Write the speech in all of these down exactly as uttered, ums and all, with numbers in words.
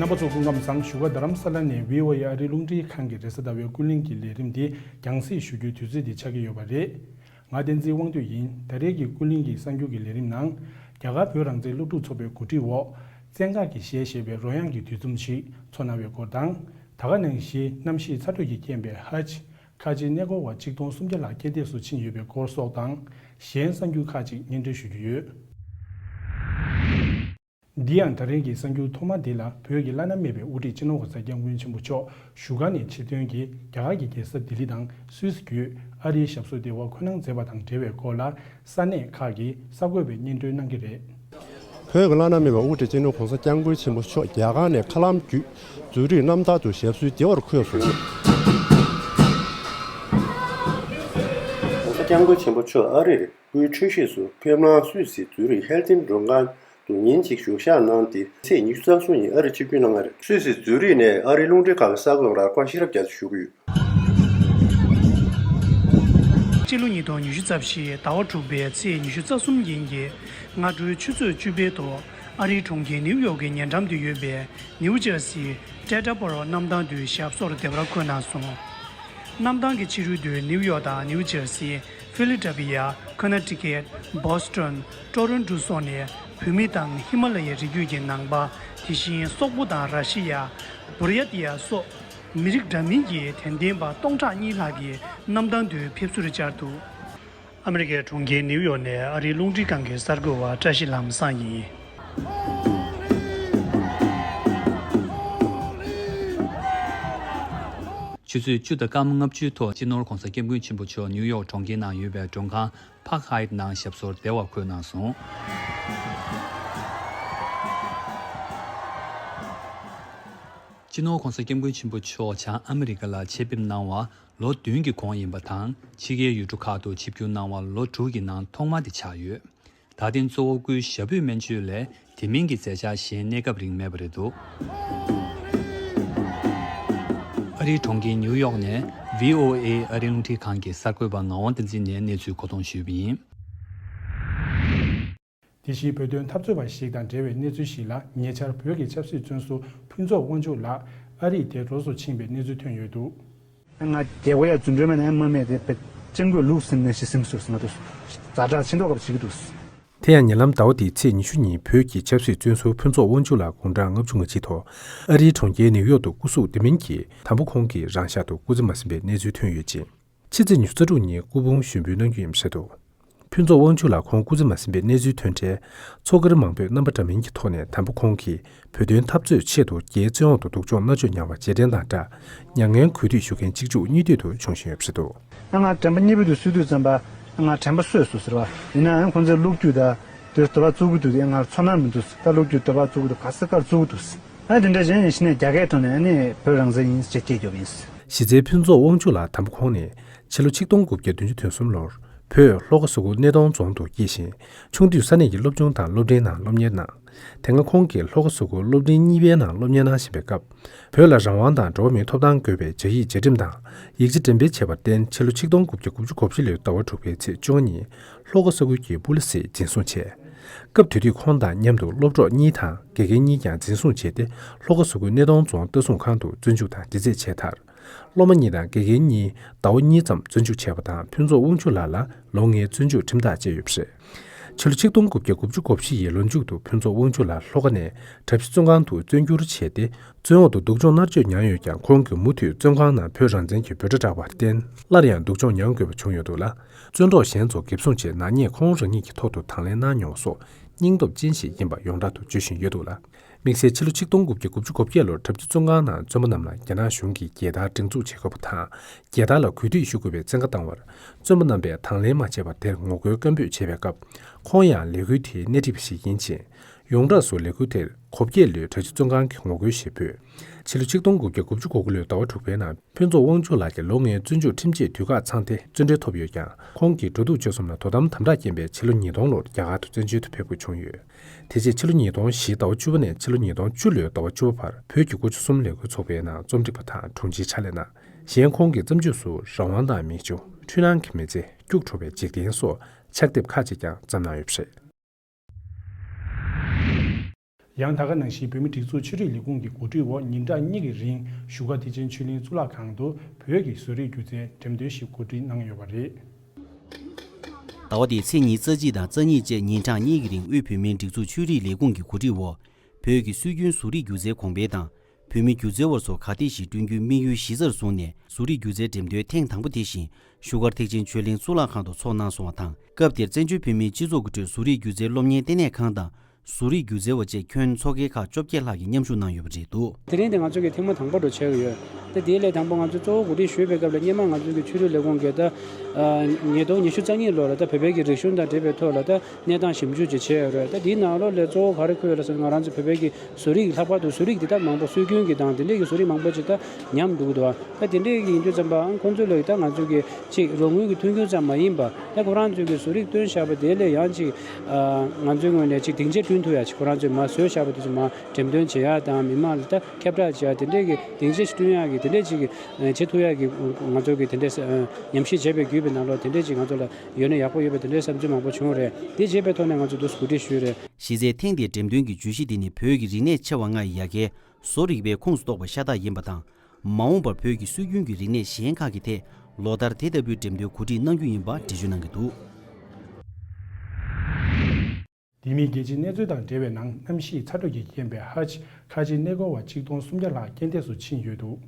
རྣམ་པ་ཚོ་སྐུ་ཁམས་བཟང་། བཞུགས་སྒར་རྡ་རམ་ས་ལ་ནས་བྷི་ཨོ་ཨེ་ཨ་རིའི་རླུང་འཕྲིན་ཁང་གི་རེས་གཟའ་ཟླ་བའི་ཀུན་གླེང་གི་ལས་རིམ་འདི་རྒྱང་སྲིང་ཞུ་རྒྱུའི་དུས་ཚོད་འདི་ཆགས་ཀྱི་ཡོད་པ་རེད། ང་བསྟན་འཛིན་དབང་འདུས་ཡིན། ད་རེས་ཀྱི་ཀུན་གླེང་གི་གསར་འགྱུར་གྱི་ལས་རིམ་ནང་། རྒྱ་གར་བོད་རང་བཙན་སློབ་ཕྲུག་ཚོགས་པའི་གོ་སྒྲིག་འོག་བཙན་ཁང་གི་གཞས་ཞེས་པའི་རོལ་དབྱངས་ཀྱི་དུས་འཛོམས་ཤིག་ཚོགས་གནང་བའི་སྐོར་དང་། ད་ག་ནང་བཞིན་གནམ་གཤིས་ཚ་དྲོད་ཀྱིས་རྐྱེན་པས་ཧ་ཅང་ཁ་ཆེའི་གནས་སྐོར་བ་གཅིག་སྟོང་སུམ་བརྒྱ་ལྷག་རྐྱེན་འདས་སུ་ཕྱིན་ཡོད་པའི་སྐོར་སོགས་དང་། གཞན་གསར་འགྱུར་ཁག་ཅིག་སྙན་སྒྲོན་ཞུ་རྒྱུ་ཡོད། འདི་ཡང་ད་རིང་གི་གསར་འགྱུར་ཐོག་མ་འདི་ལ། བོད་ཀྱི་བླ་ན་མེད་པའི་དབུ་ཁྲིད་སྤྱི་ནོར་༸གོང་ས་༸སྐྱབས་མགོན་ཆེན་པོ་མཆོག་བཞུགས་སྒར་ནས་ཕྱིར་ཐོན་གྱིས། རྒྱ་གར་གྱི་རྒྱལ་ས་ལྡི་ལི་དང་སུད་སི་བརྒྱུད་ཨ་རིའི་ཞབས་སོར་བདེ་བར་འཁོད་གནང་མཛད་པ་དང་འབྲེལ་བའི་སྐོར་ལ། ས་གནས་ཁག་གིས་གསར་འགོད་པར་སྙན་སྒྲོན་གནང་གི་རེད། བོད་ཀྱི་བླ་ན་མེད་པའི་དབུ་ཁྲིད་སྤྱི་ནོར་༸གོང་ས་༸སྐྱབས་མགོན་ཆེན་པོ་མཆོག་རྒྱ་གར་ནས་མཁའ་ལམ་བརྒྱུད་ཛུ་རིག་གནམ་ཐང་དུ་ཞབས་སོར་བདེ་བར་འཁོད་སོང་། ༸གོང་ས་༸སྐྱབས་མགོན་ཆེན་པོ་མཆོག་ཨ་རིར་དབུས་འཁྲུལ་ཞིག་སུ་ཕེབས་གནང་སུད་སི་ཛུ་རིག་ཧེལ་ཐིན་མགྲོན་ཁང་དུ་ཉིན་གཅིག་བཞུགས་ཞག་གནང་སྟེ། ཚེས་ཉི་ཤུ་རྩ་གསུམ་ཉིན་ཨ་རི་ཆིབས་བསྒྱུར་གནང་གི་རེད། སུད་སི་ཛུ་རིག་ནས་ཨ་རིའི་རླུང་འཕྲིན་ཁང་གི་གསར་འགོད་པ་རང་དབང་ཤེས་རབ་རྒྱ་མཚོ་ཞུ་གི་ཡོད། སྤྱི་ལོ་ཉིས་སྟོང་ཉི་ཤུ་རྩ་བཞི་ཟླ་བ་དྲུག་པའི་ཚེས་ཉི་ཤུ་རྩ་གསུམ་ཉིན་གྱི་སྔ་དྲོའི་ཆུ་ཚོད་བཅུ་པའི་ཐོག་ཨ་རིའི་གྲོང་ཁྱེར་ནིའུ་ཡོག་གི་ཉེ་འགྲམ་དུ་ཡོད་པའི་ནིའུ་ཇར་སིའི་ཏྲེ་ཏྲ་པོ་རོ་གནམ་ཐང་དུ་ཞབས་སོར་བདེ་བར་འཁོད་གནང་སོང་། གནམ་ཐང་གི་ཕྱི་རོལ་དུ་ནིའུ་ཡོག་དང་ནིའུ་ཇར་སི། ཕི་ལི་ཌེལ་ཕི་ཡ། ཁོ་ན་ཊི་ཀེཊ། བྷོ་སི་ཊོན། ཊོ་རོན་ཊོ་སོགས་ནས་བོད་མི་དང་ཧི་མ་ལ་ཡའི་རི་རྒྱུད་ཀྱི་ནང་པ། དེ་བཞིན་སོག་པོ་དང་ར་ཤི་ཡ། བུར་ཡ་ཏི་ཡ་སོགས་མི་རིགས་འདྲ་མིན་གྱི་དད་ལྡན་པ་སྟོང་ཕྲག་གཉིས་ལྷག་གིས་གནམ་ཐང་དུ་ཕེབས་བསུར་བཅར་འདུག་ཨ་མི་རི་ཀའི་གྲོང་ཁྱེར་ནིའུ་ཡོག་ནས་ཨ་རིའི་རླུང་འཕྲིན་ཁང་གི་གསར་འགོད་པ་བཀྲ་ཤིས་ལྷ་མོ་བཟང་ཡིན། ཆུ་ཚོད་བཅུ་དང་སྐར་མ་ལྔ་བཅུའི་ཐོག་སྤྱི་ནོར་༸གོང་ས་༸སྐྱབས་མགོན་ཆེན་པོ་མཆོག་ནིའུ་ཡོག་གྲོང་ཁྱེར་ནང་ཡོད་པའི་མགྲོན་ཁང་Park Hyatt་ནང་ཞབས་སོར་བདེ་བར་འཁོད་གནང་སོང་། སྤྱི་ནོར་༸གོང་ས་༸སྐྱབས་མགོན་ཆེན་པོ་མཆོག་བྱང་ཨ་མི་རི་ཀ་ལ་ཆེད་ཕེབས་གནང་བ་ལོ་བདུན་གྱི་གོང་ཡིན་པ་དང་། ཕྱི་རྒྱལ་ཡུལ་གྲུ་ཁག་ཏུ་ཆིབས་བསྒྱུར་གནང་བ་ལོ་དྲུག་གི་ནང་ཐོག་མ་དེ་ཆགས་ཡོད། ད་ཐེངས་གཙོ་བོ་སྐུའི་ཞབས་པུས་སྨན་བཅོས་ལས་དེ་མིན་གྱི་མཛད་འཆར་གཞན་གནས་སྐབས་རིང་མེད་པ་རེད་འདུག་ཨ་རིའི་གྲོང་ཁྱེར་ནིའུ་ཡོག་ནས་བྷི་ཨོ་ཨེ་ཨ་རིའི་རླུང་འཕྲིན་ཁང་གི་གསར་འགོད་པ་ངག་དབང་བསྟན་འཛིན་ནས་གནས་ཚུལ་མཁོ་གཏོང་ཞུས་པ་ཡིན། དེ་བཞིན་བོད་དོན་འཐབ་རྩོད་པ་ཞིག་དང་འབྲེལ་བའི་གནས་ཚུལ་ཞིག་ལ། ཉེ་ཆར་བོད་ཀྱི་ཆབ་སྲིད་བཙོན་ཟུར་ཕུན་ཚོགས་དབང་ཕྱུག་ལགས་ཨ་རིར་འདིར་རོ་སོར་ཕྱིན་པའི་གནས་ཚུལ་ཐོན་ཡོད་འདུག་ང་རྒྱལ་པོ་ཡ་རྫུ་འཕྲུལ་མ་ནས་མ་མེད་དེ་བེད་ཅན་གོས་ལུགས་ཟིན་ནས་ཤི་སིམ་སོས་ང་དུ་ཛ་དྲག་ཆེ་མདོག་ཁབ་བྱེད་ཀྱི་འདུག་དེ་ཡང་ཉེ་ལམ་ཟླ་བ་འདིའི་ཚེས་ཉི་ཤུ་ཉིན་བོད་ཀྱི་ཆབ་སྲིད་བཙོན་ཟུར་ཕུན་ཚོགས་དབང་ཕྱུག་ལགས་དགུང་གྲངས་ལྔ་བཅུ་ང་གཅིག་ཐོག་ཨ་རིའི་གྲོང་ཁྱེར་ནིའུ་ཡོག་ཏུ་སྐུ་གཟུགས་དེ་མིན་གྱིས་དམ་པ་ཁོང་གིས་རང་ཤག་ཏུ་སྐུ་ཚེ་མ་ཟིན་པའི་གནས་ཚུལ་ཐོན་ཡོད་ཅིང་། ཕྱི་ཚེས་ཉི་ཤུ་རྩ་དྲུག་ཉིན་སྐུ་ཕུང་ཞུགས་འབུལ་གནང་རྒྱུ་ཡིན་པ་བཤད་འདུག་ཕུན་ཚོགས་དབང་ཕྱུག་ལགས་ཁོང་སྐུ་ཚེ་མ་ཟིན་པའི་གནས་ཚུལ་ཐོན་འཕྲལ་ཚོགས་སྒེར་མང་པོས་རྣམ་པ་འདྲ་མིན་གྱི་ཐོག་ནས་དམ་པ་ཁོང་གིས་བོད་དོན་འཐབ་རྩོད་ཆེད་དུ་རྒྱའི་བཙོན་འོག་ཏུ་སྡུག་སྦྱོང་མནར་གཅོད་མྱངས་པ་རྗེས་དྲན་དང་སྦྲགས་མྱ་ངན་གུས་འདུད་ཞུ་མཁན་གཅིག་མཇུག་གཉིས་མཐུད་དུ་བྱུང་བཞིན་ཡོད་པ་རེད་འདུག་ང་དྲན་པ་གཉིས་པོ་དེ་སུས་བཏུས་ཙམ་པ་ང་དྲན་པ་སོས་སོ་ཟེར་བ་ཡིན་ནའང་ཁོང་ཚོའི་ལོ་རྒྱུས་དང་དེ་དོ་བ་བཙུགས་གི་འདུག་དེ་ང་ཚོར་སྣང་མི་འདུག་ད་ལོ་རྒྱུས་དོ་བ་བཙུགས་གི་འདུག་ག་ས་གར་བཙུགས་གི་འདུག་ཨ་དེ་འདྲ་གཞན་ཡིན་ཕྱིན་ནས་རྒྱ་སྐད་ཐོག་ནས་ཨ་ནི་བོད་རང་བཙན་ཡིན་ཅེས་སྐད་རྒྱབ་ཡིན། གཞི་རྩའི་ཕུན་ཚོགས་དབང་ཕྱུག་ལགས་དམ་པ་ཁོང་ནི་ཕྱི་ལོ་ཆིག་སྟོང་དགུ་བརྒྱ་བདུན་ཅུ་དོན་གསུམ་ལོར་བོད་ལྷོ་ཁ་ས་ཁུལ་སྣེ་གདོང་རྫོང་དུ་སྐྱེས་ཤིང་། ཆུང་དུས་ས་གནས་ཀྱི་སློབ་ཆུང་དང་སློབ་གྲྭའི་ནང་སློབ་གཉེར་གནང་། དེ་སྔ་ཁོང་གིས་ལྷོ་ཁ་ས་ཁུལ་སློབ་འབྲིང་གཉིས་པའི་ནང་སློབ་གཉེར་གནང་བཞིན་པའི་སྐབས། བོད་ལ་རང་དབང་དང་འགྲོ་བ་མིའི་ཐོབ་ཐང་དགོས་པའི་སྦྱར་ཡིག་བཅའ་ཁྲིམས་དང་ཡིག་ཆ་འགྲེམས་སྤེལ་བྱས་པར་བརྟེན། ཕྱི་ལོ་ཆིག་སྟོང་དགུ་བརྒྱ་དགུ་བཅུ་གོ་བཞི་ལོའི་ཟླ་བ་དྲུག་པའི་ཚེས་བཅོ་ལྔ་ཉིན་ལྷོ་ཁ་ས་ཁུལ་གྱི་པུ་ལི་སིས་འཛིན་བཟུང་བྱས། སྐབས་དེ་དུས་ཁོང་དང་མཉམ་དུ་སློབ་གྲོགས་གཉིས་དང་དགེ་རྒན་གཉིས་ཀྱང་འཛིན་བཟུང་བྱས་ཏེ། ལྷོ་ཁ་ས་ཁུལ་སྣེ་གདོང་རྫོང་ལྟ་སྲུང་ཁང་དུ་བཙོན་འཇུག་དང་འདྲི་རྩད་བྱས་མཐར། སློབ་མ་གཉིས་དང་དགེ་རྒན་གཉིས་ཟླ་བ་གཉིས་ཙམ་བཙོན་འཇུག་བྱས་པ་དང་། ཕུན་ཚོགས་དབང་ཕྱུག་ལགས་ལ་ལོ་ལྔའི་བཙོན་འཇུག་ཁྲིམས་ཐག་བཅད་ཡོད་པ་རེད། ཕྱི་ལོ་ཆིག་སྟོང་དགུ་བརྒྱ་དགུ་བཅུ་གོ་བཞི་ཡི་ལོ་མཇུག་ཏུ་ཕུན་ཚོགས་དབང་ཕྱུག་ལགས་ལྷོ་ཁ་ནས་གྲྭ་བཞི་བཙོན་ཁང་དུ་བཙོན་བསྒྱུར་བྱས་ཏེ། བཙོན་འོག་ཏུ་སྡུག་སྦྱོང་མནར་གཅོད་མྱངས་ཡོད་ཀྱང་། ཁོང་གིས་མུ་མཐུད་བཙོན་ཁང་ནང་བོད་རང་བཙན་གྱི་འབོད་སྒྲ་བསྒྲགས་པར་བརྟེན། སླར་ཡང་སྡུག་སྦྱོང་མྱངས་དགོས་པ་བྱུང་ཡོད་འདུག་ལ། བཙོན་གྲོགས་གཞན་ཚོ་འགེབས་སྲུང་ཆེད་ནག་ཉེས་ཁོང་རང་ཉིད་ཀྱི་ཐོག་ཏུ་དང་ལེན་གནང་མྱོང་བ་སོགས་སྙིང་སྟོབས་ཅན་ཞིག་ཡིན་པ་ཡོངས་གྲགས་སུ་བརྗོད་བཞིན་ཡོད་འདུག་ལ། དམིགས་བསལ་ཕྱི་ལོ་ཆིག་སྟོང་དགུ་བརྒྱ་དགུ་བཅུ་གོ་བརྒྱད་ལོར་གྲྭ་བཞི་བཙོན་ཁང་ནང་བཙོན་པ་རྣམས་ལ་རྒྱལ་དར་སྒྲེང་འཛུགས་བྱེད་དགོས་པ་དང་། རྒྱལ་དར་ལ་གུས་འདུད་ཞུ་དགོས་པའི་བཙན་བཀའ་བཏང་བར། བཙོན་པ་རྣམ་པས་དང་ལེན་མ་བྱས་པར་དེར་ངོ་རྒོལ་སྐད་འབོད་བྱས་པའི་སྐབས། ཁོང་ཡང་ལས་འགུལ་དེའི་སྣེ་ཁྲིད་པ་ཞིག་ཡིན་ཕྱིན། ཡོངས་གྲགས་སུ་ལས་འགུལ་དེར་གོ་བརྒྱད་ལོས་གྲྭ་བཞི་བཙོན་ཁང་གི་ངོ་རྒོལ་ཞེས་འབོད། ཕྱི་ལོ་ཆིག་སྟོང་དགུ་བརྒྱ་དགུ་བཅུ་གོ་དགུ་ལོའི་ཟླ་བ་དྲུག་པའི་ནང་ཕུན་ཚོགས་དབང་ཕྱུག་ལགས་ཀྱི་ལོ་ལྔའི་བཙོན་འཇུག་ཁྲིམས་ཆད་དུས་བཀག་ཚང་སྟེ་བཙོན་གྲོལ་ཐོབ་ཡོད་ཀྱང་། ཁོང་གིས་འགྲོ་འདུག་སྤྱོད་གསུམ་ལ་དོ་དམ་དམ་དྲག་རྐྱེན་པས་ཕྱི་ལོ་ཉིས་སྟོང་ལོར་རྒྱ་གར་དུ་བཙན་བྱོལ་དུ་ཕེབས་དགོས་བྱུང་ཡོད། དེ་རྗེས་ཕྱི་ལོ་ཉིས་སྟོང་བཞི་ཟླ་བ་བཅུ་པ་ནས་ཕྱི་ལོ་ཉིས་སྟོང་བཅུ་ལོའི་ཟླ་བ་བཅུ་པ་བར་བོད་ཀྱི་དགུ་བཅུ་གསུམ་ལས་འགུལ་ཚོགས་པའི་ནང་རྩོམ་སྒྲིག་པ་དང་དྲུང་ཆེའི་ཕྱག་ལས་གནང་། གཞན་ཁོང་གི་བརྩམས་ཆོས་སུ་རང་དབང་དང་མིག་ཆུ། འཁྲུལ་སྣང་གི་མི་ཚེ། སྐྱུག་བྲོ་བའི་འཇིག་རྟེན་སོགས་ཕྱག་དེབ་ཁག་ཅིག་ཀྱང་བརྩམས་གནང་ཡོད་པ་རེད། ཡང་ད་ག་ནང་བཞིན་བོད་མིའི་སྒྲིག་འཛུགས་ཆོས་རིག་ལས་ཁུངས་ཀྱི་གོ་སྒྲིག་འོག་ཉིན་གྲངས་གཉིས་ཀྱི་རིང་བཞུགས་སྒར་ཐེག་ཆེན་ཆོས་གླིང་གཙུག་ལག་ཁང་དུ་བོད་ཀྱི་བཟོ་རིག་སྒྱུ་རྩལ་འགྲེམས་སྟོན་ཞིག་གོ་སྒྲིག་གནང་ཡོད་པ་རེད། ཟླ་བ་འདིའི་ཚེས་ཉི་ཤུ་རྩ་གཅིག་དང་རྩ་གཉིས་བཅས་ཉིན་གྲངས་གཉིས་ཀྱི་རིང་དབུས་བོད་མིའི་སྒྲིག་འཛུགས་ཆོས་རིག་ལས་ཁུངས་ཀྱི་གོ་སྒྲིག་འོག་བོད་ཀྱི་སྲོལ་རྒྱུན་བཟོ་རིག་སྒྱུ་རྩལ་གོང་འཕེལ་དང་། བོད་མི་སྒྱུ་རྩལ་བ་ཚོར་ག་དེ་ཞིག་བསྐྲུན་རྒྱུའི་དམིགས་ཡུལ་གཞི་རྩར་བཟུང་ནས་བཟོ་རིག་སྒྱུ་རྩལ་འགྲེམས་སྟོན་ཐེངས་དང་པོ་དེ་བཞིན་བཞུགས་སྒར་ཐེག་ཆེན་ཆོས་གླིང་གཙུག་ལག་ཁང་དུ་ཚོགས་གནང་སོང་བ་དང་། སྐབས་དེར་བཙན་བྱོལ་བོད་མིའི་སྤྱི་ཚོགས་ཀྱི་ཁྲོད་བཟོ་རིག་སྒྱུ་རྩལ་སློབ་གཉེར་ལྟེ་གནས་ཁང་དང་། བཟོ་རིག་སྒྱུ་རྩལ་བ་བཅས་ཁྱོན་ཚོགས་སྒེར་ཁག་བཅོ་བརྒྱད་ལྷག་གིས་མཉམ་ཞུགས་གནང་ཡོད་པ་རེད་འདུག། དེ་རིང་འདི་ང་ཚོ་གི་ཐེངས་མ་དང་པོ་འགྲོ་བྱས་ཡོད། ད་དེའི་ལས་དང་པོ་ང་ཚོ་གཙོ་བོ་གོ་སྒྲིག་ཞུས་པའི་སྐབས་ལ་སྔོན་མ་ང་ཚོ་གི་ཆོས་རིག་ལས་ཁུངས་ཀྱིས་ད་ཉིས་སྟོང་ཉི་ཤུ་རྩ་གཉིས་ལོ་ལ་ད་བོད་པའི་གི་རིག་གཞུང་དང་འབྲེལ་བའི་ཐོག་ལ་ད་གནས་སྟངས་ཞིབ་འཇུག་ཅིག་བྱས་ཡོད་རེད། ད་དེའི་ནང་ལོགས་ལས་གཙོ་བོ་ག་རེ་འཁོད་ཡོད་ལ་ཟེར་ན། ང་རང་ཚོ་བོད་པའི་གི་བཟོ་རིག་ལྷག་པར་དུ་བཟོ་རིག་འདི་དག་མང་པོ་སྲོལ་རྒྱུན་གྱི་དང་དེ་འདྲས་ཀྱི་བཟོ་རིག་མང་པོ་ཅིག་ད་ཉམས་འགྲོ་གི་འདུག་བ། ད་དེ་འདྲས་ཀྱི་ཡིན་དུས་ཙམ་པའང་ཁོང་ཚོ་ལ་ད་ང་ཚོ་གི་ཅིག་རོགས་དངུལ་གྱི་མཐུན་འགྱུར་ཙམ་མ་ཡིན་པ། ད་ཁོ་རང་ཚོའི་གི་བཟོ་རིག་བཏོན་བཞག་པ་དེ་ལས་ཡང་ཅིག་ང་ཚོའི་ངོས་ནས་ཅིག་སྡིངས་ཆ་བསྐྲུན་ཐུབ་ཡ་ཅིག་ཁོ་རང་ཚོས་མར་བཟོས་བཞག་པ་དེ་ཚོ་མར་འགྲེམས་སྟོན་བྱེད་ཡ་དང་མི་མང་ལ་ད་ཁྱབ་བསྒྲགས་བྱེད་ཡ་དེ་འདྲས་ཀྱི་སྡིངས་ཆ་ཞིག་བསྐྲུན་ཡ་གི་དེ་འདྲས་ཅིག་བྱེད་ཐུབ་ཡ་གི་ང་ཚོ་གི་དེ་འདྲས་ཉམས་ཞིབ་བྱས་པའི་བརྒྱུད་པའི་ནང་ལོགས་དེ་འདྲས་ཅིག་ང་ཚོ་ལ་ཡོད་ན་ཡག་པོ་ཡོད་པའི་དེ་འདྲས་བསམ་ཚུལ་མང་པོ་བྱུང་རེད། དེ་བྱས་པའི་ཐོག་ནས་ང་ཚོ་འདུག་སེ་གོ་སྒྲིག་ཞུས་རེད། གཞི་རྩའི་ཐེངས་འདིའི་འགྲེམས་སྟོན་གྱི་བརྗོད་གཞི་འདི་ནི་བོད་ཀྱི་རིག་གནས་ཆེ་བ་ལྔ་ཡི་ཡ་གྱལ་བཟོ་རིག་པའི་ཁོངས་སུ་གཏོགས་པ་ཤ་སྟག་ཡིན་པ་དང་། མ་འོངས་པར་བོད་ཀྱི་སྲོལ་རྒྱུན་གྱི་རིག་གནས་གཞན་ཁག་གི་ཐད་ལོ་ལྟར་དེ་ལྟ་བུའི་འགྲེམས་སྟོན་གོ་སྒྲིག་གནང་རྒྱུ་ཡིན་པ་འགྲེལ་བརྗོད་གནང་གི་འདུག། དེ་མིན་རྒྱལ་སྤྱིའི་གནས་ཚུལ་དང་འབྲེལ་བའི་ནང་གནམ་གཤིས་ཚ་དྲོད་ཀྱི་རྐྱེན་པས་ཧ་ཇི་ཁ་ཆེའི་གནས་སྐོར་བ་གཅིག་སྟོང་སུམ་བརྒྱ་ལྷག་རྐྱེན་འདས་སུ་ཕྱིན་ཡོད་འདུག།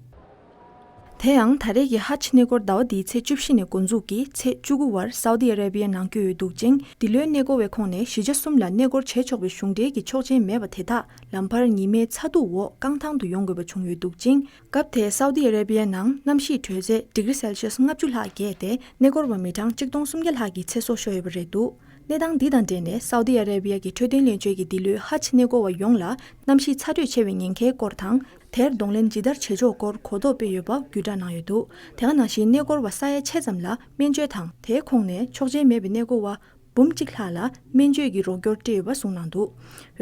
དེ་ཡང་ད་རེས་ཀྱི་ཧ་ཇི་གནས་སྐོར་ཟླ་བ་འདིའི་ཚེས་བཅུ་བཞི་ནས་འགོ་འཛུགས་ཀྱིས་ཚེས་བཅུ་དགུ་བར་སའུ་ཏི་ཨ་རེ་བི་ཡའི་ནང་བསྐྱོད་ཡོད་འདུག་ཅིང་། འདི་ལོའི་གནས་སྐོར་བའི་ཁོངས་ནས་གཞིས་ཆགས་གསུམ་ལ་གནས་སྐོར་བྱེད་ཆོག་པའི་གཞུང་འབྲེལ་གྱི་ཆོག་མཆན་མེད་པ་དེ་དག་ལམ་བར་ཉི་མའི་ཚ་གདུག་འོག་རྐང་ཐང་དུ་ཡོང་དགོས་པ་བྱུང་ཡོད་འདུག་ཅིང་། སྐབས་དེར་སའུ་ཏི་ཨ་རེ་བི་ཡའི་ནང་གནམ་གཤིས་དྲོད་ཚད་ཌི་གྷི་རི་སེལ་ཤི་ཡས་ལྔ་བཅུ་ལྷག་བརྒལ་ཏེ། གནས་སྐོར་བ་མི་གྲངས་གཅིག་སྟོང་སུམ་བརྒྱ་ལྷག་གི་ཚེ་སྲོག་ཤོར་ཡོད་པ་རེད་འདུག། གནས་སྟངས་འདི་དང་འབྲེལ་ནས་སའུ་ཏི་ཨ་རེ་བི་ཡ་གི་འཕྲོད་བསྟེན་བློན་ཆེན་གྱིས་འདི་ལོའི་ཧ་ཇི་གནས་སྐོར་བ་ཡོངས་ལ་གནམ་གཤིས་ཚ་དྲོད་ཆེ་བའི་ཉེན་ཁའི་སྐོར་དང་། དེར་གདོང་ལེན་ཇི་ལྟར་བྱེད་ཕྱོགས་སྐོར་གོ་རྟོགས་སྤེལ་ཡོད་པ་བརྒྱུད་བསྒྲགས་གནང་ཡོད་འདུག། དེ་ག་ནང་བཞིན་གནས་སྐོར་བ་ས་ཡ་ཕྱེད་ཙམ་ལ་སྨན་བཅོས་དང་། དེའི་ཁོངས་ནས་ཆོག་མཆན་མེད་པའི་གནས་སྐོར་བ་འབུམ་གཅིག་ལྷག་ལ་སྨན་བཅོས་ཀྱི་རོགས་སྐྱོར་སྤྲད་ཡོད་པ་གསུངས་གནང་འདུག།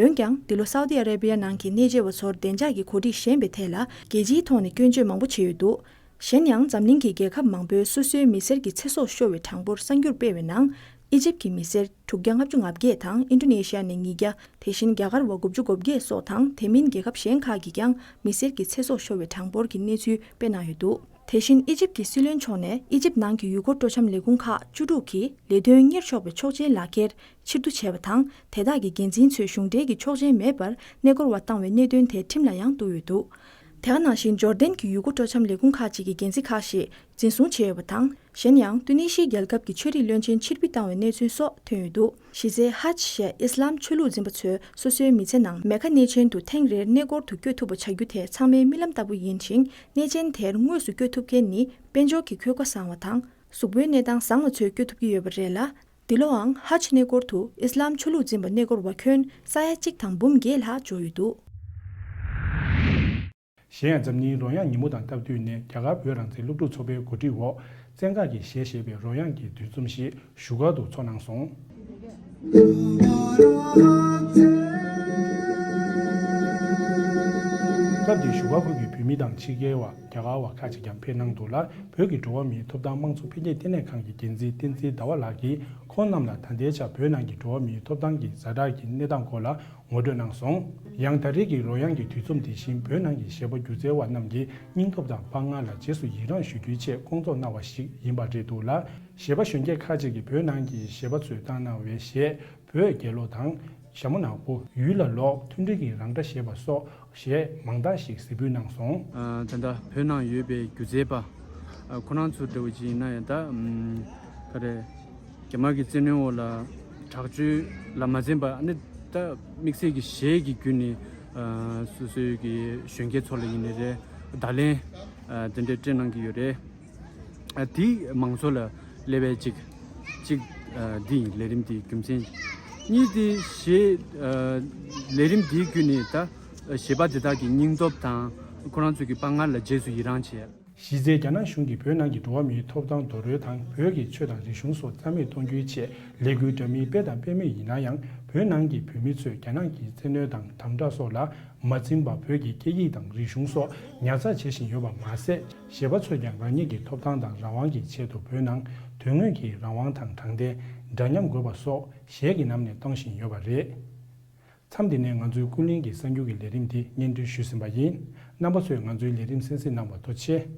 འོན་ཀྱང་། འདི་ལོ་སའུ་ཏི་ཨ་རེ་བི་ཡ་ནང་གི་གནས་མཇལ་བ་ཚོར་བདེ་འཇགས་ཀྱི་གོ་སྒྲིག་ཞན་པའི་ཐད་ལ་རྒྱལ་སྤྱིའི་ཐོག་ནས་སྐྱོན་བརྗོད་མང་པོ་བྱས་ཡོད་འདུག། གཞན་ཡང་། འཛམ་གླིང་གི་རྒྱལ་ཁབ་མང་པོའི་སོ་སོའི་མི་སེར་གྱི་ཚེ་སྲོག་ཤོར་བའི་གྲངས་འབོར་གསར་འགྱུར་སྤེལ་བའི་ནང་། ཨི་ཇིབ་ཀྱི་མི་སེར་དྲུག་བརྒྱ་ལྔ་བཅུ་ང་བརྒྱད་དང་། ཨིན་ཌོ་ནེ་ཤི་ཡ་ནས་ཉིས་བརྒྱ། དེ་བཞིན་རྒྱ་གར་བ་དགུ་བཅུ་གོ་བརྒྱད་སོགས་དང་། དེ་མིན་རྒྱལ་ཁབ་གཞན་ཁག་གིས་ཀྱང་མི་སེར་གྱི་ཚེ་སྲོག་ཤོར་བའི་གྲངས་འབོར་གྱི་གནས་ཚུལ་སྤེལ་གནང་ཡོད་འདུག། དེ་བཞིན་ཨི་ཇིབ་ཀྱི་སྲིད་བློན་མཆོག་ནས་ཨི་ཇིབ་ནང་གི་ཡུལ་སྐོར་སྤྲོ་འཆམ་ལས་ཁུངས་ཁག་བཅུ་དྲུག་གིས་ལས་དོན་གཉེར་ཆོག་པའི་ཆོག་མཆན་ལག་འཁྱེར་ཕྱིར་བསྡུ་བྱས་པ་དང་། དེ་དག་གི་འགན་འཛིན་ཚོས་གཞུང་འབྲེལ་གྱི་ཆོག་མཆན་མེད་པར་གནས་སྐོར་བ་བཏང་བའི་གནད་དོན་དེ་ཁྲིམས་ལ་ཡང་གཏུགས་ཡོད་འདུག། དེ་ག་ནང་བཞིན་ཇོར་ཌན་གྱི་ཡུལ་སྐོར་སྤྲོ་འཆམ་ལས་ཁུངས་ཁག་ཅིག་གི་འགན་འཛིན་ཁག་ཞིག་འཛིན་བཟུང་བྱས་ཡོད་པ་དང་། གཞན་ཡང་ཏུ་ནི་ཤི་རྒྱལ་ཁབ་ཀྱི་ཆོས་རིག་བློན་ཆེན་ཕྱིར་འབུད་བཏང་བའི་གནས་ཚུལ་སོགས་ཐོན་ཡོད་འདུག། གཞི་རྩའི་ཧ་ཇི་ཞེས་ཨི་སི་ལམ་ཆོས་ལུགས་འཛིན་པ་ཚོས་སོ་སོའི་མི་ཚེ་ནང་མེ་ཀ་གནས་ཆེན་དུ་ཐེངས་རེར་གནས་སྐོར་དུ་བསྐྱོད་ཐུབ་པ་བྱ་རྒྱུ་དེ་ཚང་མའི་རྨི་ལམ་ལྟ་བུ་ཡིན་ཞིང་། གནས་ཆེན་དེར་དངོས་སུ་བསྐྱོད་ཐུབ་མཁན་ནི་དཔལ་འབྱོར་གྱི་འཁོས་ཀ་བཟང་བ་དང་། གཟུགས་པོའི་གནས་སྟངས་བཟང་བ་ཚོས་བསྐྱོད་ཐུབ་ཀྱི་ཡོད་པ་རེད་ལ། འདི་ལོའང་ཧ་ཇི་གནས་སྐོར་དུ་ཨི་སི་ལམ་ཆོས་ལུགས་འཛིན་པ་གནས་སྐོར་བ་ཁྱོན་ས་ཡ་གཅིག་དང་འབུམ་བརྒྱད་ལྷག་འབྱོར་ཡོད་འདུག། གཞན་ཡང་། འཛམ་གླིང་རོལ་དབྱངས་ཉིན་མོ་དང་སྟབས་བསྟུན་ནས་རྒྱ་གར་བོད་རང་བཙན་སློབ་ཕྲུག་ཚོགས་པའི་གོ་སྒྲིག་འོག་བཙན་འགག་གི་གཞས་ཞེས་པའི་རོལ་དབྱངས་ཀྱི་འདུ་འཛོམས་ཤིག་བཞུགས་སྒར་དུ་ཚོགས་གནང་སོང་། སྐབས་དེར་བཞུགས་སྒར་ཁུལ་གྱི་བོད་མི་དང་ཕྱི་རྒྱལ་བ། རྒྱ་གར་བ་ཁག་ཅིག་ཀྱང་ཕེབས་གནང་འདུག་ལ། བོད་ཀྱི་འགྲོ་བ་མིའི་ཐོབ་ཐང་དམངས་གཙོ་འཕེལ་རྒྱས་ལྟེ་གནས་ཁང་གི་འགན་འཛིན་བསྟན་འཛིན་ཟླ་བ་ལགས་ཀྱིས་ཁོང་རྣམས་ལ་ད་ལྟའི་ཆར་བོད་ནང་གི་འགྲོ་བ་མིའི་ཐོབ་ཐང་གི་ཛ་དྲག་གི་གནས་སྟངས་སྐོར་ལ་ངོ་སྤྲོད་གནང་སོང་། ཡང་ད་རེས་ཀྱི་རོལ་དབྱངས་ཀྱི་དུས་འཛོམས་དེ་བཞིན་བོད་ནང་གི་གཞས་པ་སྒྱུ་རྩལ་བ་རྣམས་ཀྱི་སྙིང་སྟོབས་དང་དཔའ་ངར་ལ་རྗེས་སུ་ཡི་རངས་ཞུ་རྒྱུའི་ཆེད་སྐོང་ཚོགས་གནང་བ་ཞིག་ཡིན་པ་རེད་འདུག་ལ། གཞས་པ་གཞོན་སྐྱེས་ཁག་ཅིག་གིས་བོད་ནང་གི་གཞས་པ་ཚོས་བཏང་གནང་བའི་གཞས། བོད་རྒྱལ་ལོ་དང་། ཞྭ་མོ་ནག་པོ། ཡུལ་ལ་ལོག་མཐུན་སྒྲིལ་གྱི་རང་སྒྲ་ཞེས་པ་སོགས་གཞས་མང་དག་ཞིག་གཟིགས་འབུལ་གནང་སོང་། ཨ། ད་ལྟ་བོད་ནང་ཡོད་པའི་སྒྱུ་རྩལ་པ། ཨ། ཁོ་རང་ཚོ་འདྲ་བོ་ཅིག་ཡིན་ན་ཡང་ད། ཨམ། ག་རེ། རྒྱ་དམར་གྱི་བཙན་གནོན་འོག་ལ་དྲག་སྤྱོད་ལ་མ་འཛེམས་པ། ཨ་ནི་ད་དམིགས་བསལ་གྱི་གཞས་ཀྱི་བརྒྱུད་ནས། ཨ། སོ་སོའི་གི་གཞོན་སྐྱེས་ཚོ་ལ་ཡིན་ནའི་རེད། བརྡ་ལན། ཨ། དེ་འདྲ་སྤྲད་གནང་གི་ཡོད་རེད། ཨ། དེ་མང་ཚོགས་ལ་སླེབས་པའི་གཅིག་གཅིག་ཨ། འདི་ཡིན། ལས་རིམ་འདིའི་རྒྱུ་མཚན། གཉིས་དེ་གཞས། ཨ། ལས་རིམ་འདིའི་བརྒྱུད་ནས་ད་གཞས་པ་དེ་དག་གི་སྙིང་སྟོབས་དང་ཁོ་རང་ཚོ་གི་དཔའ་ངར་ལ་རྗེས་སུ་ཡི་རངས་བྱས། གཞི་རྩའི་རྒྱ་ནག་གཞུང་གིས་བོད་ནང་གི་འགྲོ་བ་མིའི་ཐོབ་ཐང་རྡོག་རོལ་དང་བོད་ཀྱི་ཆོས་དང་རིག་གཞུང་སོགས་རྩ་མེད་གཏོང་རྒྱུའི་ཆེད་ལས་འགུལ་འདྲ་མིན་སྤེལ་དང་སྤེལ་མུས་ཡིན་ན་ཡང་། བོད་ནང་གི་བོད་མི་ཚོས་རྒྱ་ནག་གི་བཙན་གནོན་དང་དམ་དྲག་སོགས་ལ་མ་འཛེམས་པར་བོད་ཀྱི་སྐད་ཡིག་དང་རིག་གཞུང་སོགས་ཉར་ཚགས་བྱེད་བཞིན་ཡོད་པ་མ་ཟད། གཞས་པ་ཚོས་ཀྱང་རང་ཉིད་ཀྱི་ཐོབ་ཐང་དང་རང་དབང་གི་ཆེད་དུ་བོད་ནང་དོན་དངོས་ཀྱི་རང་དབང་དང་དྲང་བདེན། འདྲ་མཉམ་དགོས་པ་སོགས་གཞས་ཀྱི་ནང་ནས་གཏོང་བཞིན་ཡོད་པ་རེད། མཚམས་འདི་ནས་ང་ཚོའི་ཀུན་གླེང་གི་གསར་འགྱུར་གྱི་ལས་རིམ་འདི་སྙན་སྒྲོན་ཞུས་ཟིན་པ་ཡིན། རྣམ་པ་ཚོས་ང་ཚོའི་ལས་རིམ་གསན་གཟིགས་གནང་བར་ཐུགས་རྗེ་ཆེ།